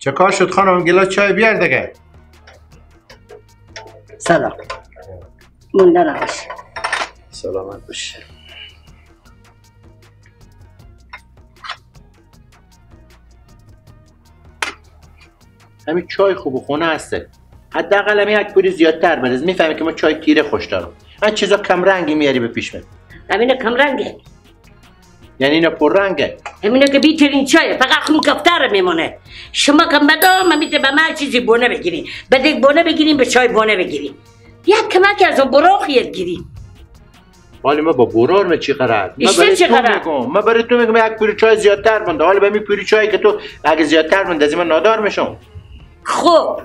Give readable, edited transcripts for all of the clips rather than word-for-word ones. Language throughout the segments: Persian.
چه کار شد خانم؟ گلاس چای بیار دیگه. سلام. مونده نباش. سلامت باشه. همین چای خوب خونه هسته. حداقل همین یک پوری زیادتر بریز. میفهمی که ما چای تیره خوش دارم. من چیزا کم رنگی میاری به پیش من. همینه کم رنگه. یعنی اینا پر رنگه. همینه که بیترین چایه، فقط خون کفتر میمونه. شما که مدام میته به من چیزی بونه بگیری. به دیگ بونه بگیریم، به چای بونه بگیریم. یک کمک از اون براق یاد گیری. حالا ما با برار ما چی قرار؟ من برای تو میگم، من برای تو میگم یک پوری چای زیادتر مونده. حالا به می پوری چای که تو اگه زیادتر مونده از من نادار میشم. خب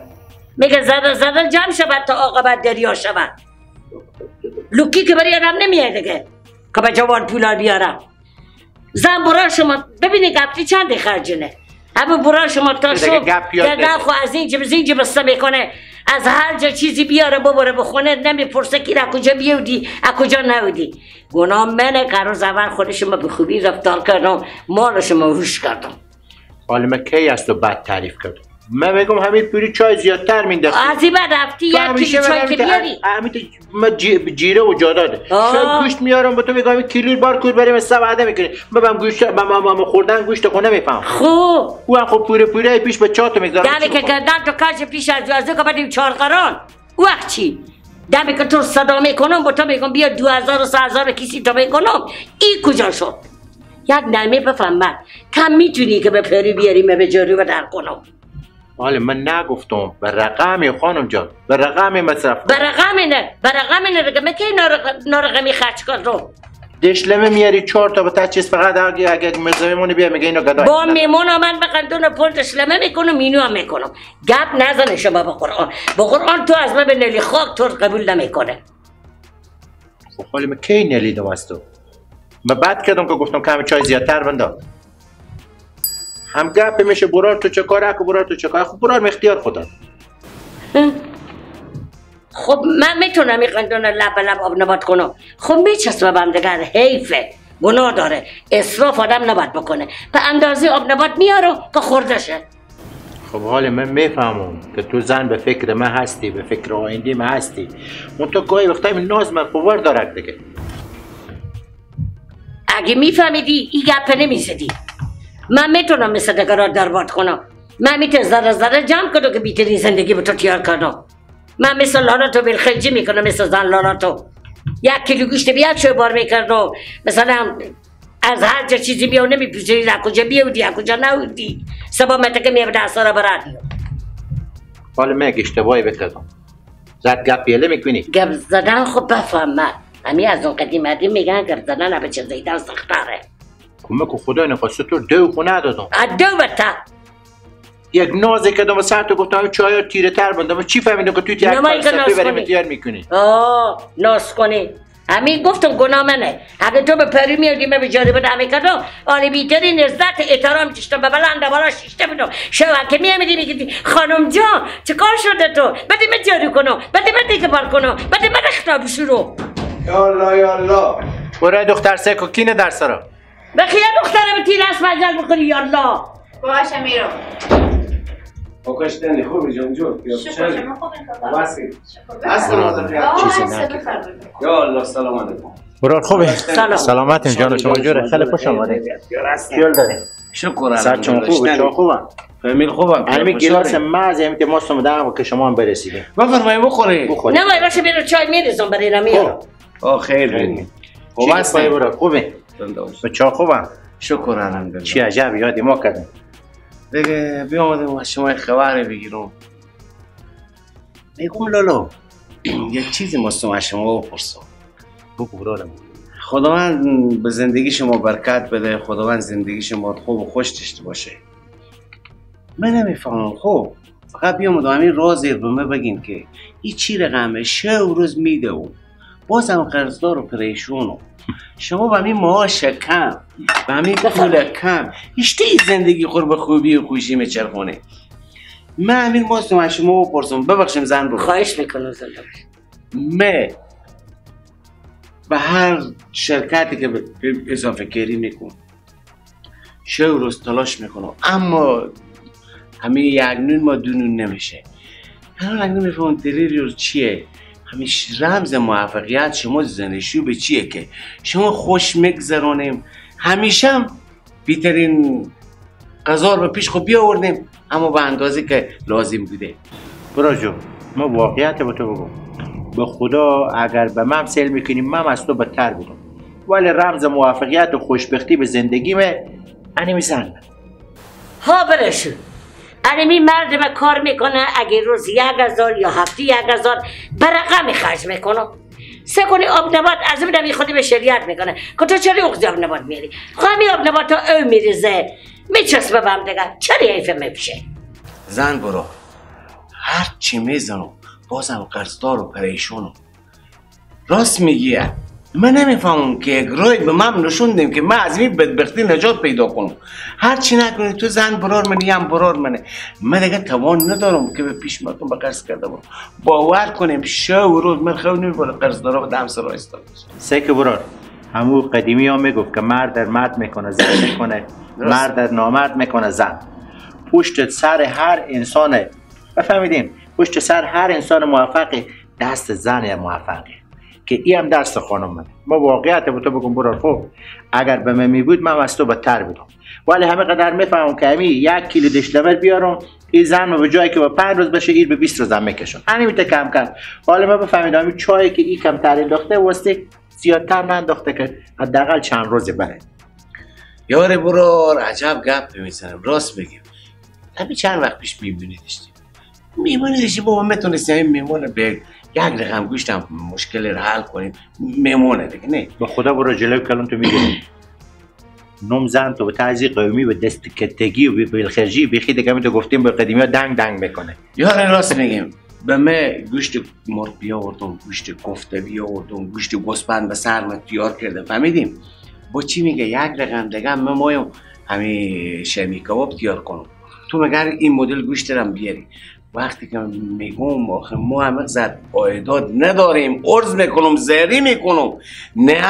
میگه زده زده جمع شود تا عاقبت دریا شود. لوکی که برای آدم نمیاد دیگه که به جوان پولا بیارم. زن برا شما ببینی گپتی چند خرجنه. همه برا شما تا شب گردن خو از اینجا به اینجا بسته میکنه، از هر جا چیزی بیاره ببره بخونه، نمیپرسه کی را کجا بیودی از کجا نودی. گناه منه که روز اول خود شما به خوبی رفتار کردم، مال شما هوش کردم. حالا من کی از تو بد تعریف کردم؟ من میگم همین پوری چای زیادتر مینداختی. از این بعد رفتی یک کیلو چای که بیاری. همین ما جیره و جاداده. شاید گوشت میارم به تو میگم کیلو بار کور بریم سه وعده میکنی. من بهم گوشت من خوردن گوشت خونه میفهم. خوب. او هم خب پوره پوره پیش به چاتو میذارم. دمی که گردن تو کاش پیش از که بدیم چهار قران. وقت چی؟ دمی که تو صدا میکنم با تو میگم بیا 2000 و 3000 کیسی تو میکنم. این کجا شد؟ یک نرمی بفهم من. کم میتونی که به پری بیاریم به جاری و در کنم. حالا من نگفتم به رقم خانم جان، به رقم مصرف. به رقم نه، به رقم نه دیگه. من کی نارقمی خرج کردم؟ دشلمه میاری 4 تا به تچیز فقط اگه مزمونه بیا میگه اینو گدای. با میمون من بقندون پول دشلمه میکنم، اینو هم میکنم. گپ نزنه شما به قرآن. به قرآن تو از من به نلی خاک تو قبول نمیکنه. خب حالا من کی نلیدم از تو؟ من بد کردم که گفتم کمی چای زیادتر بنده. هم گپ میشه برار تو چه کاره که برار تو چه کاره. خب برار اختیار خدا. خب من میتونم این قندون لب به لب آب نبات کنم. خب میچسبه بهم دیگر، حیفه، گناه داره، اسراف آدم نباید بکنه. به اندازه آب نبات میاره که خورده شه. خب حال من میفهمم که تو زن به فکر من هستی، به فکر آینده من هستی. اون تو گاهی وقتا این ناز من باور دارد دیگه. اگه میفهمیدی این گپ نمیزدی. من میتونم مثل دیگران دربات کنم. من میتونم ذره ذره جمع کنم که بیترین زندگی به تو تیار کنم. من مثل لالا تو بالخلجی میکنم، مثل زن لالا تو. یک کیلو گوشت بیاد شو بار میکردم. مثلا از هر جا چیزی بیاو نمیپوشیدی، از کجا بیاودی از کجا نودی. سبا متکه میابده اثر برادیو. حالا من اشتباهی بکردم. زد گپ یله میکنی؟ گپ زدن خب بفهم من. همین از اون قدیم قدیم میگن گپ زدن به چه زیدن سختره. کمک خدا نخواسته تو دو خونه دادم. دو بتا یک نازی کردم و سر تو گفتم چای تیره تر بندم. چی فهمیدم که توی یک فلسفه بریم تیار میکنی؟ آه ناز کنی. همین گفتم گناه منه. اگه تو به پری میادی من به جاری بده همین کردم. آلی بیتری نزدت احترام چشتم به بلند بالا شیشته بودم. شو که میامیدی میگیدی خانم جان چه کار شده تو؟ بده من جاری کنم، بده من دیگه بار کنم، بده من اختاب شروع. یا الله یا الله. برای دختر سکو کینه در سرا. بخیر دخترم تیر از مجل بکنی یالا. باشه میرم. آقا خوبی جان جور. شکر شما خوبین خدا. چیزی نگی. یا الله سلام علیکم. برار خوبی؟ سلام. سلامتین جان شما جوره. خیلی خوش آمدید. خیال داریم. شکر. سر شما خوبه؟ شما خوبم. فامیل خوبم. همین گلاس مز همین که ماست اومدم که شما هم برسیدیم. بفرمایید بخورید. نه وای باشه بیرو چای میریزم برای اینا میارم. آ خیر بینی. خوب است برار خوبه. بچه‌ها خوبم. شکر الحمدلله. چی عجب یادی ما کردیم. دیگه بیامدیم از شما خبر بگیرم. میگم لالو یک چیزی ماستم از شما بپرسم. بگو برادرم. خداوند به زندگی شما برکت بده، خداوند زندگی شما خوب و خوش داشته باشه. من نمیفهمم خب فقط بیامدم همین رازی به من بگین که این چی رقمه شو روز میده و بازم قرضدار و پریشونو. شما به همین معاش کم، به همین پول کم، هیچ زندگی خور به خوبی و خوشی میچرخونه. من همین ماستم از شما بپرسم. ببخشیم زن رو. خواهش میکنم زن. من به هر شرکتی که اضافه کاری میکنم شو روز تلاش میکنم، اما همه یک نون ما دو نون نمیشه. الان نمیفهمم دلیل چیه. همیشه رمز موفقیت شما زنشو به چیه که شما خوش میگذرانیم، همیشه هم بیترین غذا رو به پیش خود بیاوردیم، اما به اندازه که لازم بوده. برا جو ما واقعیت به تو بگم، به خدا اگر به من سیل میکنیم من از تو بدتر بودم، ولی رمز موفقیت و خوشبختی به زندگیمه انیمی زن. ها برشو انیمی مرد به کار میکنه، اگه روز 1000 یا هفته 1000 برقم خرج میکنه. سه کنی آب نبات از اون دمی خودی به شریعت میکنه که تو چرا اقضی آب نبات میاری؟ خواهمی آب نبات تا او میریزه میچسبه به هم دیگه، چرا حیفه میپشه؟ زن برو هر چی میزنم بازم قرضدار و پریشونم. راست میگیه، من نمیفهمم که یک رای به من نشوندیم که من از این بدبختی نجات پیدا کنم. هر چی نکنی تو زن برار منی هم برار منه. من دیگه توان ندارم که به پیش مردم به قرض کرده برم. باور کنیم شو و روز من خیلی نمیباره قرض دارم به دم سر ایستاده. سه که برار همون قدیمی ها میگفت که مرد در مرد میکنه زن میکنه، مرد در نامرد میکنه زن. پشت سر هر انسانه بفهمیدین، پشت سر هر انسان موفقی دست زن موفقه که ای هم دست خانم منه. ما واقعیت به تو بگم برار، خب اگر به من می بود من از تو بدتر بودم، ولی همه قدر میفهمم که همی 1 کیلو دشلور بیارم این زن به جایی که با 5 روز بشه این به 20 روز هم میکشم. همین تا کم کم. حالا ما بفهمیدم همین چایی که این کمتر انداخته واسه زیادتر ننداخته که حداقل چند روز بره. یاره برار عجب گپ میزنم، راست بگیم. همین چند وقت پیش میمونی داشتیم. میمونی داشتیم بابا میتونستیم همین میمونه به یک رقم گوشتم مشکل رو حل کنیم، میمونه دیگه. نه به خدا برو جلوی کلون تو میگیریم. نوم زن تو به طرزی قومی به دست کتگی و به بالخرجی بیخی دیگه تو گفتیم به قدیمی ها دنگ دنگ میکنه. یاره راست میگیم. به من گوشت مرغ بیاوردم، گوشت کوفته بیاوردم، گوشت گوسفند به سر تیار کردم، فهمیدیم؟ با چی میگه یک رقم دیگه من مایم همین شمی کباب تیار کنم، تو مگر این مدل گوشت رو بیاری؟ وقتی که میگم آخه ما همه زد عایدات نداریم، عرض میکنم زری میکنم، نه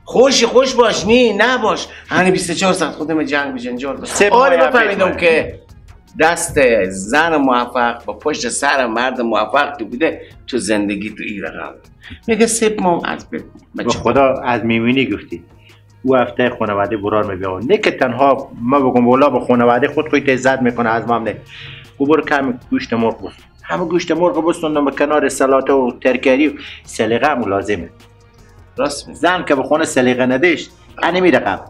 خوش خوش باش نی نباش، هنی 24 ساعت خودم جنگ به جنجال باش. آره بفهمیدم که دست زن موفق با پشت سر مرد موفق تو بوده تو زندگی تو این رقم میگه سپ ما از به خدا از میمونی گفتی. او هفته خانواده برار میبیاد، نه که تنها ما بگم والا به خانواده خود خودت عزت میکنه از ما هم نه. او برو کم گوشت مرغ بستون، همه گوشت مرغ بستوندم به کنار سلاطه و ترکری و سلیقه هم لازمه. راست می زن که به خونه سلیقه نداشت انمی رقم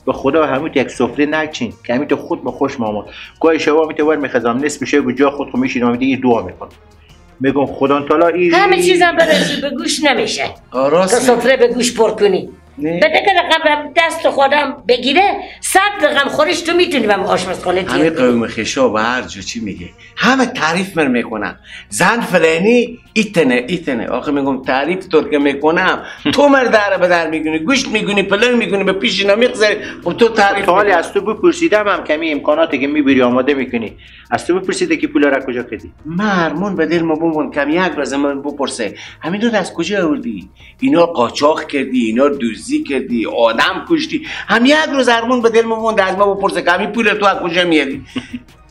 به خدا همون یک سفره نچین که همین تو خود به خوش مامون. گاهی شبا می تو ور میخزم نصف میشه به جا خود خو میشینم میگه این دعا میکنم میگم خدا تعالی این همه چیزم برسی به گوش نمیشه. راست که سفره به گوش پر کنی بده که رقم دست خودم بگیره 100 رقم خورش تو میتونی به آشپزخانه تیر. همه قوم خشا و هر جا چی میگه همه تعریف من میکنن، زن فلانی ایتنه ایتنه. آخه میگم تعریف تو که میکنم تو مر در به در میگونی، گوشت میگونی، پلنگ میگونی، به پیش اینا میگذری، خب تو تعریف. حالی از تو بپرسیدم هم کمی امکاناتی که میبری آماده میکنی، از تو بپرسیده که پول را کجا کردی؟ مرمون به دل ما بمون کمی یک روز من بپرسه همین رو از کجا آوردی؟ اینا قاچاق کردی، اینا دزدی کردی، آدم کشتی. هم یک روز ارمون به دل ما از ما بپرسه که همین پول تو از کجا میاری؟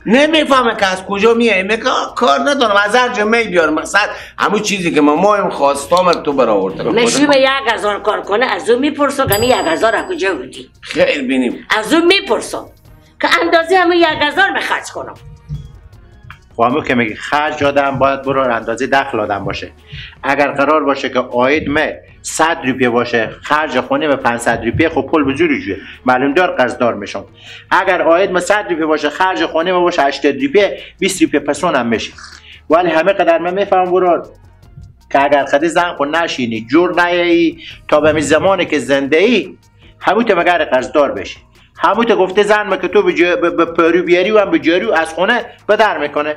نمیفهمه که از کجا میای، میگه کار ندارم از هر جا می بیارم، مقصد همون چیزی که ما خواستم تو برآورده. مشروب 1000 کار کنه از اون میپرسم که همین 1000 از کجا بودی؟ خیر بینیم. از اون میپرسم که اندازه همون 1000 به خرج کنم. خب همون که میگه خرج آدم باید برو اندازه دخل آدم باشه. اگر قرار باشه که عاید ما 100 روپیه باشه خرج خونه به 500 روپیه، خب پول به زور جویه معلوم دار قرضدار میشم. اگر عاید ما 100 روپیه باشه خرج خونه ما باشه 80 روپیه، 20 روپیه پسون هم میشه. ولی همه قدر من میفهمم برو که اگر خدی زن خو نشینی جور نیایی تا به زمانی که زنده ای همون تو مگر قرضدار بشی. همون تو گفته زن ما که تو به پرو بیاری و هم به جارو از خونه به در میکنه.